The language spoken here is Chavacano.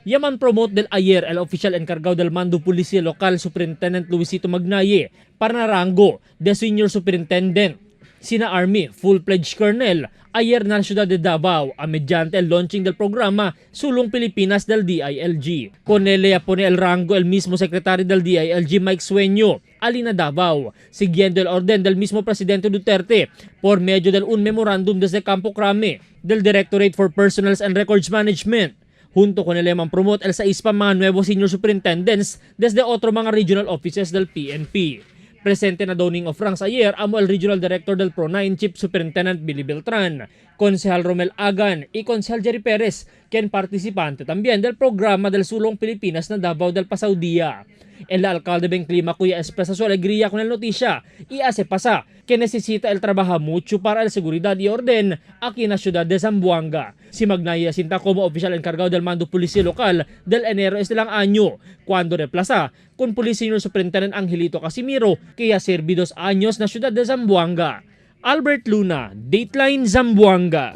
Yaman promote del ayer el oficial encargado del mando policía local Superintendent Luisito Magnaye para na rango de Senior Superintendent. Sina Army Full-Fledged Colonel ayer na Ciudad de Davao a mediante el launching del programa Sulong Pilipinas del DILG. Con él pone el rango el mismo secretario del DILG Mike Sueño, Alina Davao, siguiendo el orden del mismo presidente Duterte por medio del un memorándum desde Campo Crame del Directorate for Personnel and Records Management. Junto con el man promote el sais pa mga nuevo senior superintendents desde otro mga regional offices del PNP. Presente na donning of ranks ayer amo el Regional Director del Pro 9 Chief Superintendent Billy Beltran, Konsehal Romel Agan y Konsehal Jerry Perez, quien participante también del programa del Sulong Pilipinas na Davao del pasado día. El alcalde Ben Clima Cuya expresa su alegría con el noticia y hace pasa que necesita el trabaja mucho para el seguridad y orden aquí en la ciudad de Zamboanga. Si Magnaya sinta como oficial encargado del mando policía local del enero este lang año, cuando reemplaza con Police Senior Superintendent Angelito Casimiro, que ya servi 2 años na ciudad de Zamboanga. Albert Luna, Dateline Zamboanga.